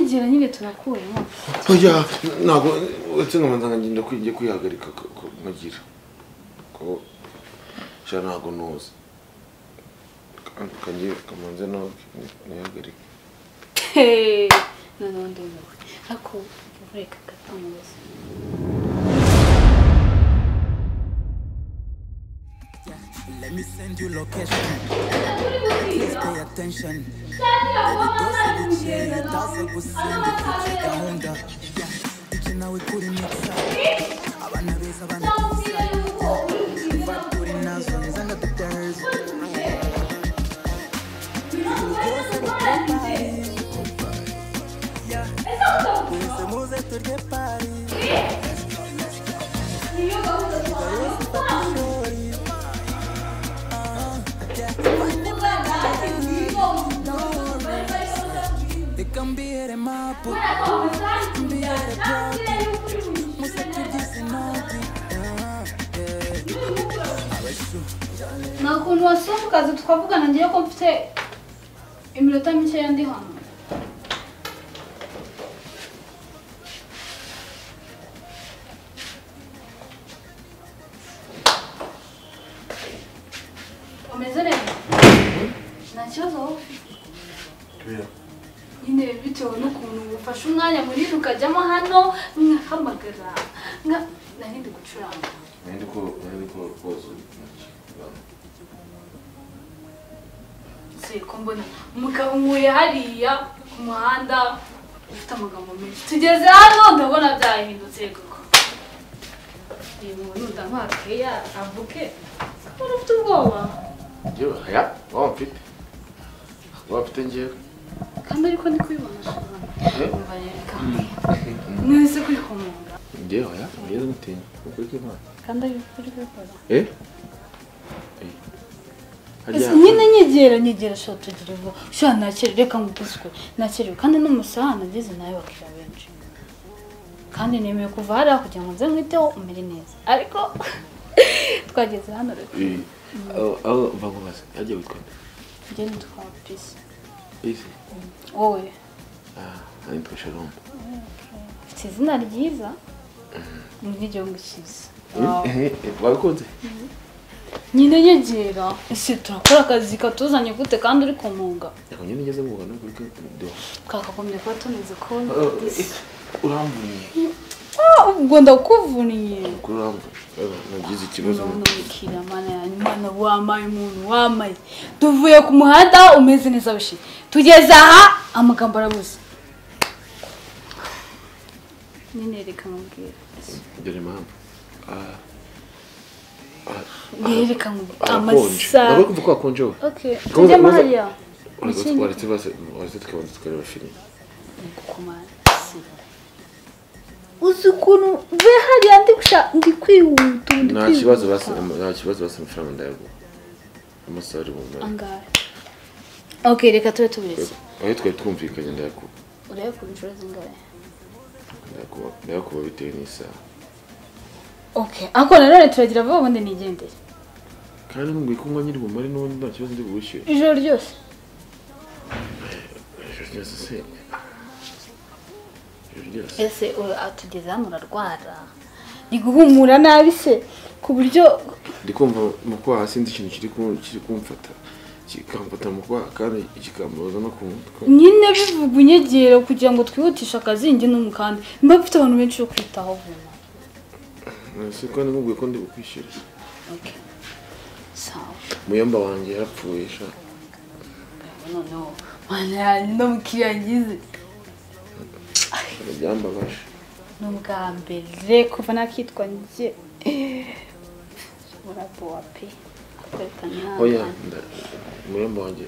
Nyegera nyine turakuyemo. Oya, ntabwo uretse nkamanza nkagenda kwigiye kwihagarika nkagira. Ko sha ntabwo noza. Kangiye kamanze no nihagarike. Noneho ndumiwe. Ariko reka gato nkubaze. Let me send you location. Please pay attention. Baby, dose bikeye taze gusinde kuce gahunda. DJ nawe kuri mixer. Abana beza abana beza. Vibe turi nazo nzanga duters. Muze muze turye party. Nta kuntu wasoma ukaza tukavugana ngiye ko mfite iminota mikeya ndi hano. Umeze neza? Nta kibazo wowe ufite? Nyine bitewe n'ukuntu ufashe umwanya munini ukajyamo hano nkahamagara nari ndi gucuranga. Nari ko koza intoki. Ko mbona umugabo nkuye hariya ku muhanda ufite amagambo menshi. Tugeze hano ndabona byahindutse koko. Uyu muntu ndamuhakeya avuge ko ufite ubwoba. Njyewe aya waba mfite. Waba mfite njyewe. Kandi ariko ndi kubibona umva reka mwese kuri komunga. Njyewe aya ngeze gutinya ukuri kw'Imana. Kandi ariko kuri kubikora. Nyine nyegera sha tugira vuba. Sha nakere reka nguguswe. Nakerewe kandi n'umusaha nageze nawe bakira benshi. Kandi nemeye kuva hariya kugira ngo nze nkwiteho umere neza. Ariko twageze hano rero. Aho mva nkubaze yagiye witwa nde? Njye nitwa Peace. Peace? Wowe? Ah, nitwa Shalom. Ufite izina ryiza n'igihugu cyiza. Wabikunze? Nyine nyegera. Ese turakora akazi katuzanye gute kandi uri kumunga? Yego nyine ngeze mu bantu kuri do. Twakagombye kuba tumeze ko uramvuniye. Ubwo ndakuvuniye. Uramvuniye. Nagize ikibazo. Nukira mana yanyu mana wamaye umuntu wamaye. Tuvuye ku muhanda umeze neza bishi. Tugeze aha amagambo arabuze. Nyine reka mubwire. Dore impamvu. Nereka amasaha. Ntabwo kumva ko hakonje wowe. Okay. Tujye hariya. Waretse tukabanza tukareba filime. Uzi ukuntu mve hariya ndi kwihuta. Nta kibazo basi, nta kibazo basi amafaranga ndayaguha. Amasaha ari bumare. Angahe? Okay, reka tube tubiretse. Aho twari twumvikanye ndayakuba. Urayakuba inshuro zingahe? Ndayakuba bitewe n'isaha. Okay, ako nanone turagira vuba ubundi nigendere. Kandi nubwo kunywa nyiri bumare n'ubundi nta kibazo ndi bugushyure. Ijoro ryose. Ijoro ryose se. Ijoro ryose. Ese atugeze hano urarwara. Ni guhumura nabi se ku buryo ndi kumva mu kwaha sinzi ikintu kiri kumfata. Kikamfata mu kwaha kandi kikambabaza no ku mutwe. Nyine bivuga unyegera kugira ngo twihutishe akazi njye n'umukandi. Mba mfite abantu benshi bo kwitaho vuba. Ese kandi nkubwiye ko ndi bukwishyure. Okay. Sawa. Muyomba wanjye yarapfuye sha. Noneho mana n'umukiriya ngize. Byambabaje. N'ubwa mbere kuva nakitwa njye. Uraboa pe. Oya, muyomba wanjye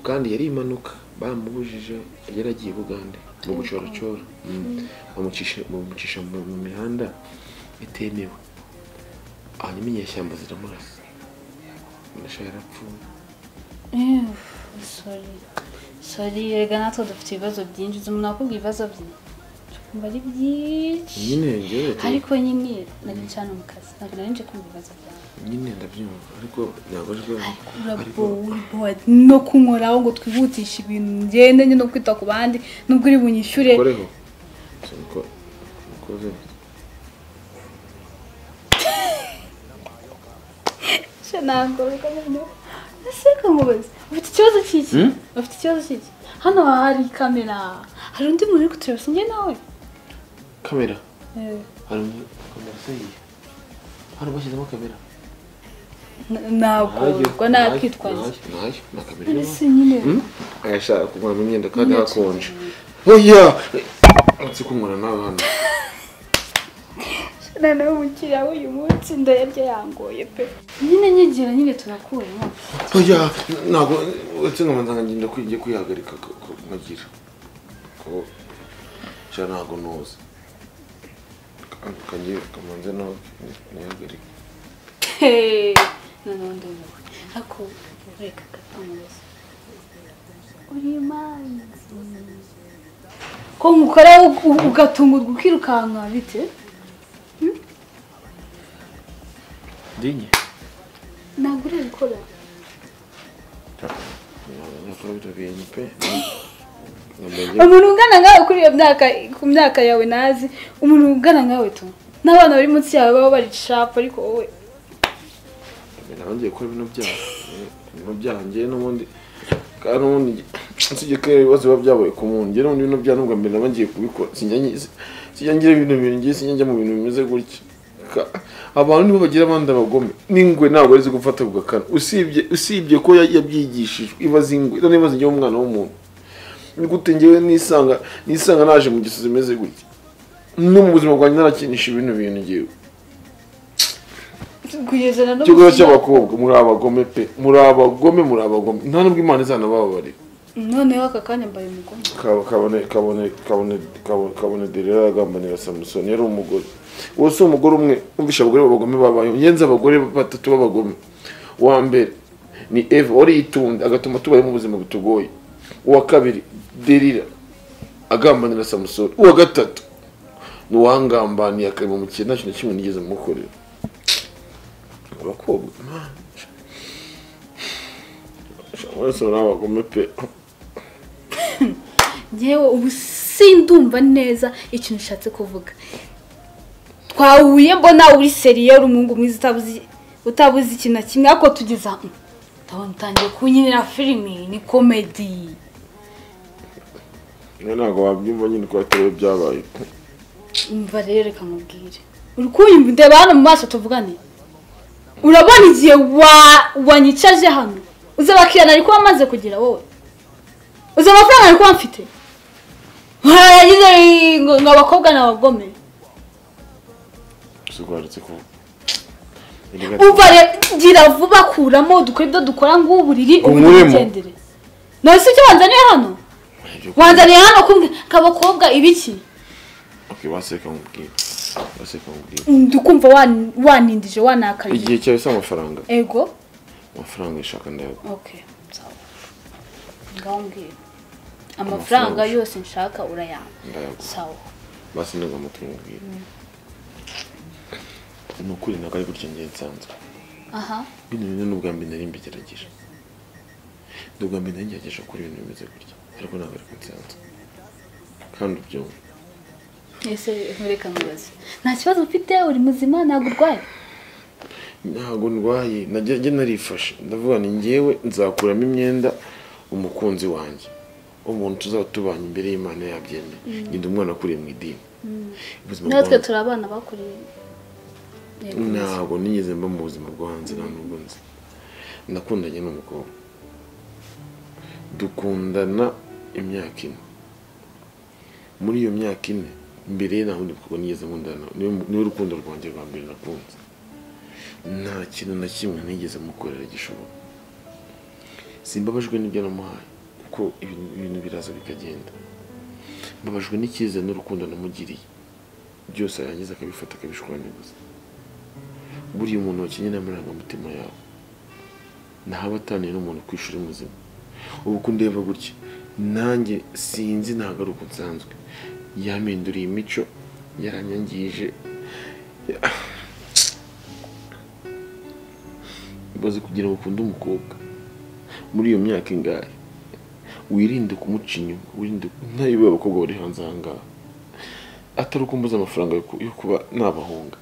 kandi yari impanuka bamubujije yaragiye Bugande mu bucoracora. Bamucisha mu mihanda itemewe. Hanyuma inyeshyamba ziramurasa. Ndashaka yarapfuye. Sorry. Sorry, rega natwe dufite ibibazo byinshi. Umuntu akubwira ibibazo bye. Mba ari byinshi. Nyine ngewe ariko nyine nari ncana mu kazi. Ntabwo nari nje kumva ibibazo byawe. Nyine ndabyumva ariko ntabwo ariko no kunkoraho ngo twihutishe ibintu ngende nyine no kwita ku bandi nubwo uri bunyishyure. Koreho. Nko koze. Ntabwo ese nkubaze ufite ikibazo cy'iki? Ufite ikibazo cy'iki? Hano hari kamera, hari undi muntu uri kutureba sinjye nawe. Kamera? Hari undi kamera se yiye? Hano bashyizemo kamera? Ntabwo ubwo nakwitwaza. Nayo na kamera. Ese nyine. Ayashaka kuguramo imyenda kandi hakonje. Oya! Nzi kunkora nawe hano. Noneho umukiriya w'uyu munsi ndayarya yangoye pe. Nyine nyigira nyine turakuyemo. Oya ntabwo uretse nkabanza nkagenda kwigiye kwihagarika nkagira. Ko sha ntabwo noza. Kangiye kamanze no nihagarika. Noneho ndumiwe. Ako reka gato. Uri manzi. Ko nkukora ugatungurwa ukirukanka bite? Dinye. Ntabwo urabikora. Umuntu ungana nkawe kuri iyo myaka, ku myaka yawe nazi, umuntu ungana nkawe tu. N'abana bari munsi yawe baba bari sharp ariko wowe. Ngiye gukora ibintu byaha. Ibintu byaha ngiye n'ubundi kandi n'ubundi nsijye ko ibibazo biba byabaye ku muntu. Ngiye n'ubundi ibintu byaha n'ubwa mbere naba ngiye kubikora. Sinjya ngira ibintu ngiye sinjya njya mu bintu bimeze gutya. Abantu nibo bagira abandi abagome n'ingwe ntabwo arizi gufata kugakana usibye ko yabyigishijwe ibaza ingwe none ibaza njyewe umwana w'umuntu ni gute njyewe nisanga naje mu gisozi imeze gutya no mu buzima bwanjye narakinisha ibintu bintu njyewe ikigo cy'abakobwa muri abagome pe muri abagome nta nubwo Imana izanabababarira. Noneho aka kanya mbaye umugome. Kabone Delila agambanira Samusoni yari umugore. Uwo si umugore umwe umvisha abagore b'abagome babaye ngenzi abagore batatu b'abagome. Uwa mbere ni Eva wari yitonda agatuma tubaye mu buzima butugoye. Uwa kabiri Delila agambanira Samusoni. Uwa gatatu ni uwangambaniye akabimukira nta kintu kimwe nigeze mukorera. Abakobwa wese n'abagome pe. Ngewe ubu sindumva neza ikintu ushatse kuvuga. Twahuye mbona uri seriye uri umuhungu mwiza utabuze ikintu na kimwe ariko tugeza ndabona utangiye kunyinira filimi ni comedy. Ntabwo wabyumva nyine ko atari byabaye. Umva rero reka nkubwire. Uri kunyumva ndeba hano mu maso tuvugane. Urabona igihe wanyicaje hano. Uzi abakiriya nari kuba maze kugira wowe. Uzi amafaranga nari kuba mfite. Yagize ngo abakobwa n'abagome. Umva gira vuba kuramo dukore ibyo dukora ngo uburiri ubugendere. None se icyo wanzaniye hano? Wanzaniye hano kumbwira abakobwa ibiki? Okay, waseka nkubwire. Waseka nkubwire. Ndukumva wanindije wanakaye. Igihe cyawe se amafaranga. Ego. Amafaranga ishaka ndayaguha. Okay, sawa. Ngaho amafaranga yose nshaka urayampa. Sawa. Basi ntabwo amatwi nkubwire. Ni ukuri ntabwo ari gutya ngiye nsanzwe. Aha. Bino bintu ni ubwa mbere nari mbigerageje. Ni ubwa mbere nari ngerageje gukora ibintu bimeze gutya. Ariko ntabwo ari nsanzwe. Kandi ubyumva. Ese reka nkubaze. Nta kibazo ufite uri muzima ntabwo urwaye? Ntabwo ndwaye, najye narifashe. Ndavuga ni njyewe nzakuramo imyenda umukunzi wanjye. Umuntu tuzaba tubanye imbere y'Imana yabyemeye. Ngende umwana akuriye mu idini. Natwe turi abana bakuriye. Ntabwo nigeze mba mu buzima bwo hanze nta nubwo nzi. Nakundanye n'umukobwa. Dukundana imyaka ine. Muri iyo myaka ine mbere nta wundi mukobwa nigeze nkundana. Niwe rukundo rwanjye rwa mbere nakunze. Nta kintu na kimwe nigeze mukorera gishoboka. Simbabajwe n'ibyo namuhaye kuko ibintu biraza bikagenda. Mbabajwe n'icyizere n'urukundo namugiriye. Byose arangiza akabifata akabishwanyaguza. Buriya umuntu wakinnye n'amarangamutima yawe ntaba ataniye n'umuntu kwishura muzima. Ubu ko ndeba gutya nanjye sinzi ntabwo ari uko nsanzwe. Yampinduriye imico, yaranyangije. Ibaze kugira ngo ukunde umukobwa muri iyo myaka ingahe, wirinde kumuca inyuma, wirinde ntayo abakobwa bari hanze aha ngaha, atari uko mbuze amafaranga yo kuba nabahunga,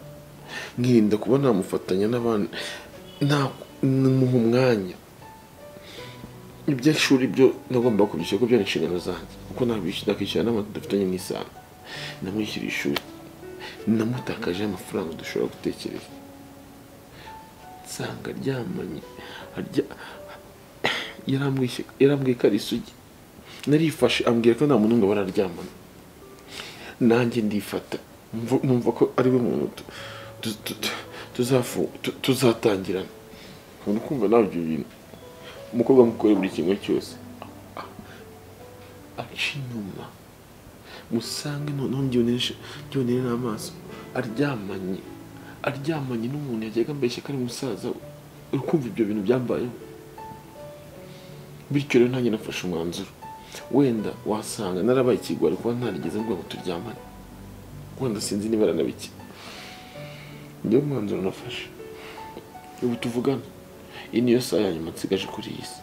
nkirinda kuba namufatanya n'abandi, namuha umwanya. Iby'ishuri byo nagomba kubyishyura kuko byari inshingano zanjye, kuko nakwishyura n'abantu dufitanye n'isano. Namwishyura ishuri, namutakaje amafaranga dushobora gutekereza. Nsanga aryamanye, yarambwiye ko ari isugi. Narifashe ambwira ko nta muntu n'umwe bararyamana, nanjye ndifata numva ko ari we muntu tuzatangirana. Uri kumva nawe ibyo bintu, umukobwa mukore buri kimwe cyose aca inyuma, musange noneho mbyonere n'amaso aryamanye n'umuntu yajyaga ambeshya ko ari musaza we. Uri kumva ibyo bintu byambayeho. Bityo rero nanjye nafashe umwanzuro, wenda wasanga narabaye ikigwari kuba ntarigeze mvuga ngo turyamane, wenda sinzi niba aranabiki. Niyo mwanzuro nafashe. Ubu tuvugana, iyi niyo saha ya nyuma nsigaje kuri iyi si.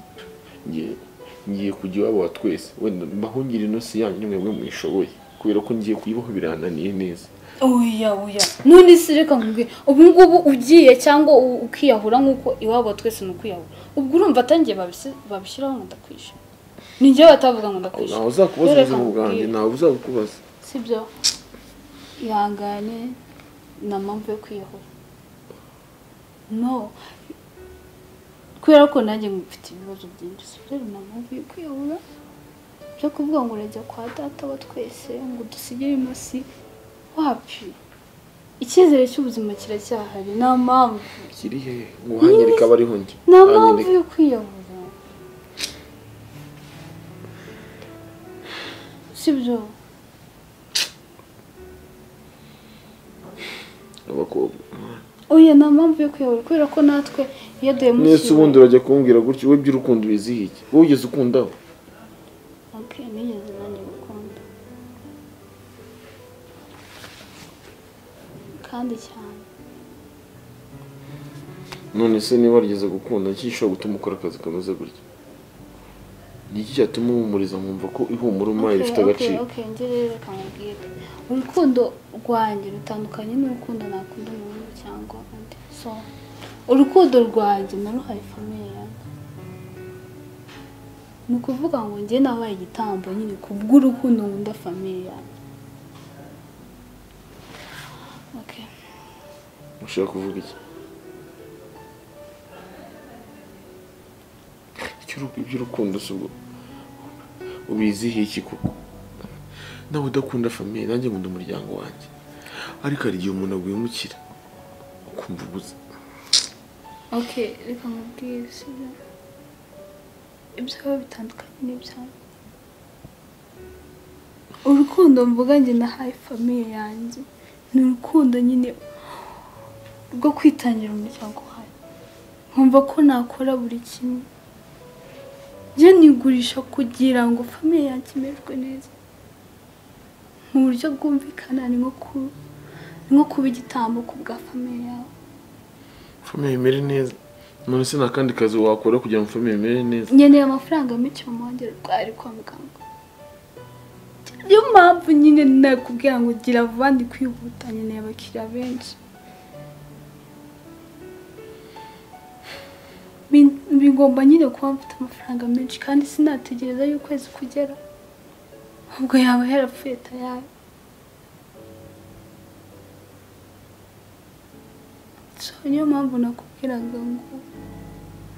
Ngiye kujya iwabo wa twese, wenda mbahungire ino si yanyu nimwe muyishoboye, kubera ko ngiye kuyibaho birananiye neza. Oya oya, none se reka nkubwire, ubu ngubu ugiye cyangwa ukiyahura nk'uko iwabo twese ni ukwiyahura, ubwo urumva atangiye babishyiraho ngo ndakwishe? Ni njyewe batavuga ngo ndakwishe. Ntawe uzakubaza ubuzima bwanjye, ntawe uzabukubaza. Sibyo, ihangane, nta mpamvu yo kwiyahura. No, kubera ko nanjye mfite ibibazo byinshi, rero nta mpamvu yo kwiyahura. Byo kuvuga ngo urajya kwa data wa twese ngo dusigire inosi, wapi? Icyizere cy'ubuzima kiracyahari, nta mpamvu. Kiri he? Ngo uhanyereka abariho njye. Nta mpamvu yo kwiyahura. Sibyo? Abakobwa. Oya, nta mpamvu yo kwiyahura kubera ko natwe iyo duhemukiwe. Nese ubundi urajya kumbwira gutyo, wowe iby'urukundo ubizihiye iki? Wowe ugeze ukundaho? Okay, nigeze nanjye gukunda. Kandi cyane. None se niba warigeze gukunda, iki gishobora gutuma ukora akazi kameze gutya? Ni iki cyatuma uhumuriza nkumva ko ihumura umpaye rifite agaciro? Okay, njye rero reka nkubwire. Urukundo rwanjye rutandukanye n'urukundo nakunda umuntu cyangwa undi. So, urukundo rwanjye naruhaye famille yanjye. Ni ukuvuga ngo njye nabaye igitambo nyine kubw'urukundo nkunda famille yanjye. Okay. Ushaka kuvuga iki? Iby'urukundo si ubwo ubizihiye iki koko? Nawe udakunda famille, nanjye nkunda umuryango wanjye, ariko hari igihe umuntu aguhemukira ukumva ubuze. Okay, reka nkubwire, sibyo? Ibyawe bitandukanye n'ibyanjye. Urukundo mvuga njye nahaye famille yanjye ni urukundo nyine rwo kwitangira umuryango wanjye, nkumva ko nakora buri kimwe, njye nigurisha kugira ngo famille yanjye imererwe neza mu buryo bwumvikana. Ni nko kuba igitambo ku bwa famille yawe. Famille imere neza? None se nta kandi kazi wakora kugira ngo famille imere neza? Nkeneye amafaranga menshi, mama wanjye arwaye kwa muganga. Niyo mpamvu nyine nakubwira ngo gira vuba, ndi kwihuta, nkeneye abakiriya benshi. Bigomba nyine kuba mfite amafaranga menshi, kandi sinategereza y'ukwezi kugera, ubwo yaba yarapfuye tayari. So niyo mpamvu nakubwiraga ngo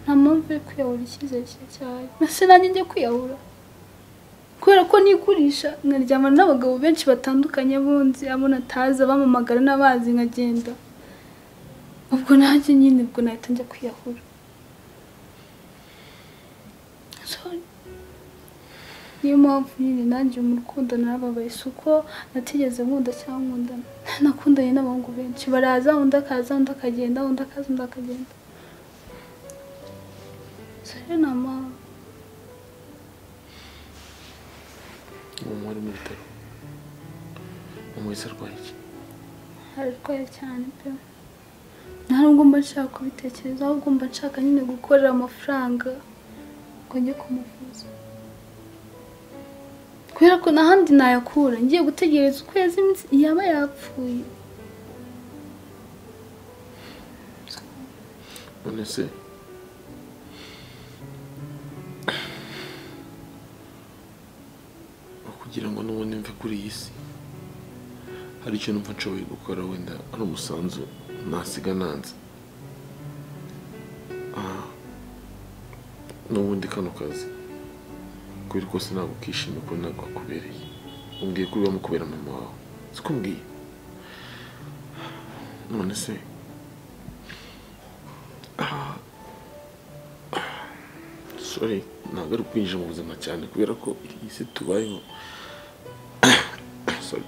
nta mpamvu yo kwiyahura, icyizere kiracyahari. Nase nanjye njye kwiyahura kubera ko nigurisha nkaryamana n'abagabo benshi batandukanye bunzi, abo natazi, abamamagara n'abazi, nkagenda. Ubwo nanjye nyine ubwo nahita njya kwiyahura. So niyo mpamvu nyine nanjye mu rukundo narababaye, si uko natigeze nkunda cyangwa nkundana. Nakundanye n'abahungu benshi, baraza undi akaza undi akagenda, undi akaza undi akagenda. So rero nta mpamvu. Uwo mwari mu bitaro? Mama wese arwaye iki? Ararwaye cyane pe. Nta nubwo mba nshaka kubitekereza, ahubwo mba nshaka nyine gukorera amafaranga ngo njye kumuvuza. Kubera ko n'ahandi nayakura, ngiye gutegereza ukwezi iminsi yaba yapfuye. None se kugira ngo n'ubundi mve kuri iyi si hari icyo numva nshoboye gukora, wenda ari umusanzu nasiga nanze. N'ubundi kano kazi kuri rwose ntabwo kishimye ko ntabwo kakubereye. Umbwiye ko ubibamo kubera mama wawe, siko umbwiye? None se sorry, ntabwo ari ukwinjira mu buzima cyane kubera ko iyi si tubayeho sorry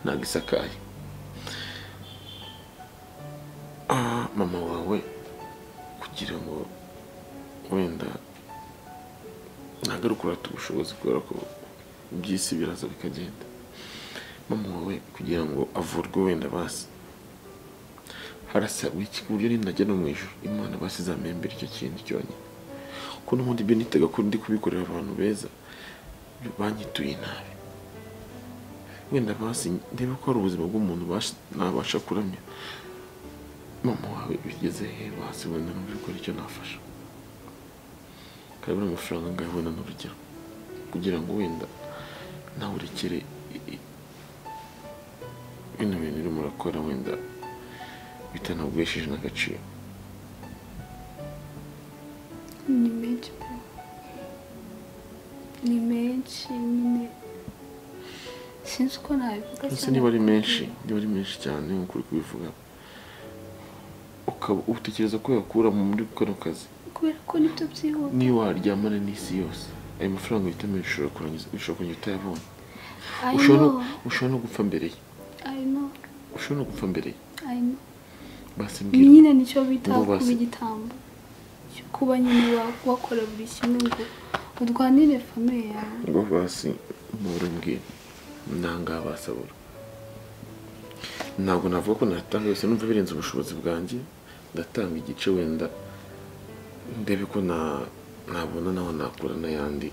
ntabwo isakaye. Mama wawe kugira ngo wenda ntabwo ari ukurata ubushobozi kubera ko iby'isi biraza bikagenda. Mama wawe kugira ngo avurwe wenda basi harasabwa iki ku buryo ninajya no mu ijuru Imana basi izamembera icyo kintu cyonyine? Ko n'ubundi ibyo nitega ko ndi kubikorera abantu beza banyituye nabi, wenda basi ndebe ko hari ubuzima bw'umuntu nabasha kuramya. Mama wawe bigeze he basi wenda n'ubikora icyo nafasha karabura amafaranga angahe wenda n'urugero kugira ngo wenda nawe urekere bino bintu urimo urakora wenda bitanagwesheje n'agaciro. Ni menshi pe, ni menshi nyine, sinzi uko nabivuga. Ese niba ari menshi, niba ari menshi cyane nk'uko uri kubivuga, ukaba utekereza ko yakura muri kano kazi? Kubera ko nibyo byihuta. Niyo waryamana n'isi yose ayo mafaranga uhita menshi ushobora kurangiza, ushobora kongera utayabonye. Ushobora no gupfa mbere ye. Ushobora no gupfa mbere ye. Basi mbwira. Nyine nicyo bita kuba igitambo, kuba nyine wakora buri kimwe ngo urwanire famiye yawe. Ngo basi mbwira nanga basabura. Ntabwo navuga ko natanga yose, numva birenze ubushobozi bwanjye, ndatanga igice wenda ndebe ko nabona naho nakura n'ayandi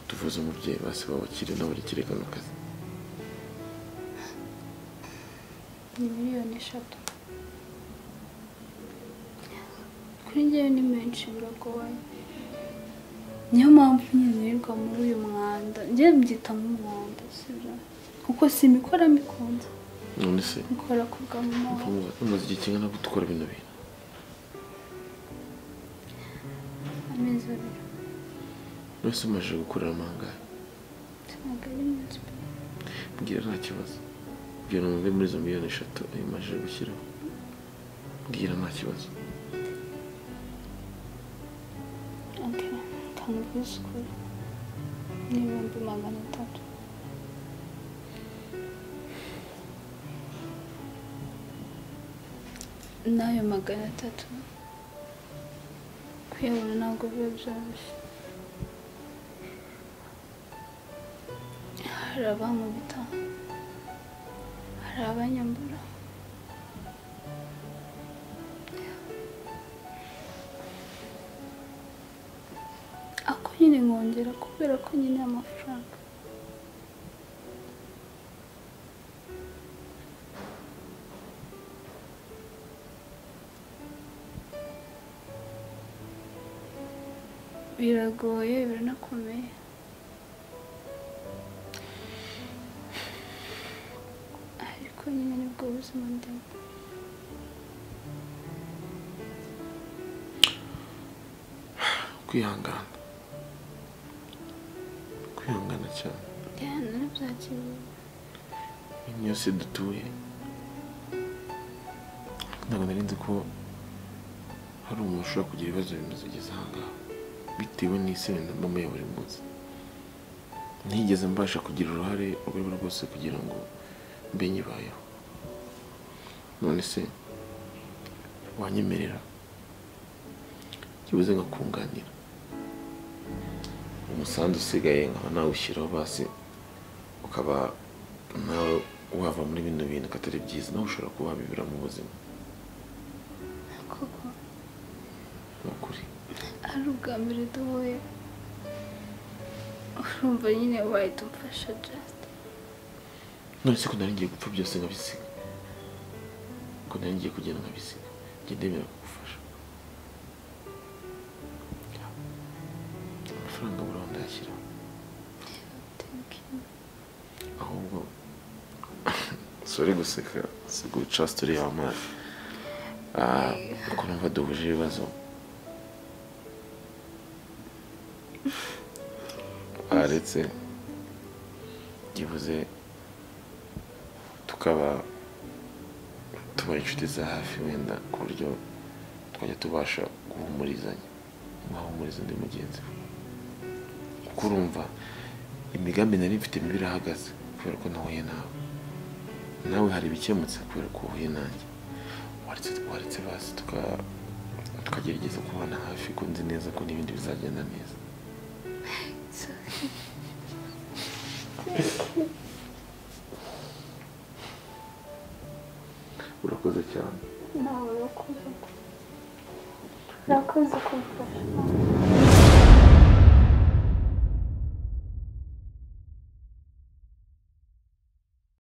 tuvuze umubyeyi basi babakire nawe urekere kano kazi. Ni 3 miliyoni kuri njyewe ni menshi, biragoye. Niyo mpamvu nyine nirirwa muri uyu mwanda, njyewe mbyita nk'umwanda, sibyo? Kuko simbikora mbikunze. None se nkora ku bwa mama wawe. Umaze igihe kingana gute ukora bino bintu? Amezi 2. None se umaze gukorera amangahe? Ntabwo ari menshi pe. Mbwira nta kibazo. Mbwira numve muri izo 3 miliyoni ayo umaze gushyiraho. Mbwira nta kibazo. Okay, kamubwize ukuri ni 300,000. N'ayo 300 kuyabona ntabwo biba byoroshye. Hari abankubita, hari abanyambura. Ako nyine nkongera kubera ko nyine amafaranga. Biragoye, biranakomeye. Ariko nyine nibwo buzima ndimo. Kwihangana, kwihangana cyane. Narabyakiriye. Iyi yose dutuye ntabwo nari nzi ko hari umuntu ushobora kugira ibibazo bimeze ugeze aha ngaha bitewe n'isi wenda mbamo ya buri munsi. Ntigeze mbasha kugira uruhare urwo ari rwo rwose kugira ngo mbe nyibayeho. None se wanyemerera byibuze nkakunganira umusanzu usigaye nkaba nawushyiraho basi ukaba Nawe wava muri bino bintu katari byiza, nawe ushobora kuba wabibura mu buzima. Koko Ni ukuri. Ari ubwa mbere duhuye, urumva nyine wahita umfasha just. None se ko nari ngiye gupfa byose nkabisiga, ko nari ngiye kugenda nkabisiga, njye ndemera kugufasha. Amafaranga buriya ndayashyira. Thank you. Ahubwo sorry guseka, si guca story yawe amazi. Uko numva duhuje ibibazo, aretse byibuze tukaba tuba inshuti za hafi, wenda ku buryo twajya tubasha guhumurizanya, guhumuriza undi mugenzi we. Kuko urumva imigambi nari mfite mibi irahagaze kubera ko nahuye nawe, nawe hari ibikemutse kubera ko uhuye nanjye. Waretse basi tukagerageza kubana hafi, ko nzi neza ko n'ibindi bizagenda neza. It's okay. Urakoze cyane. Nawe urakoze. Urakoze kumfasha.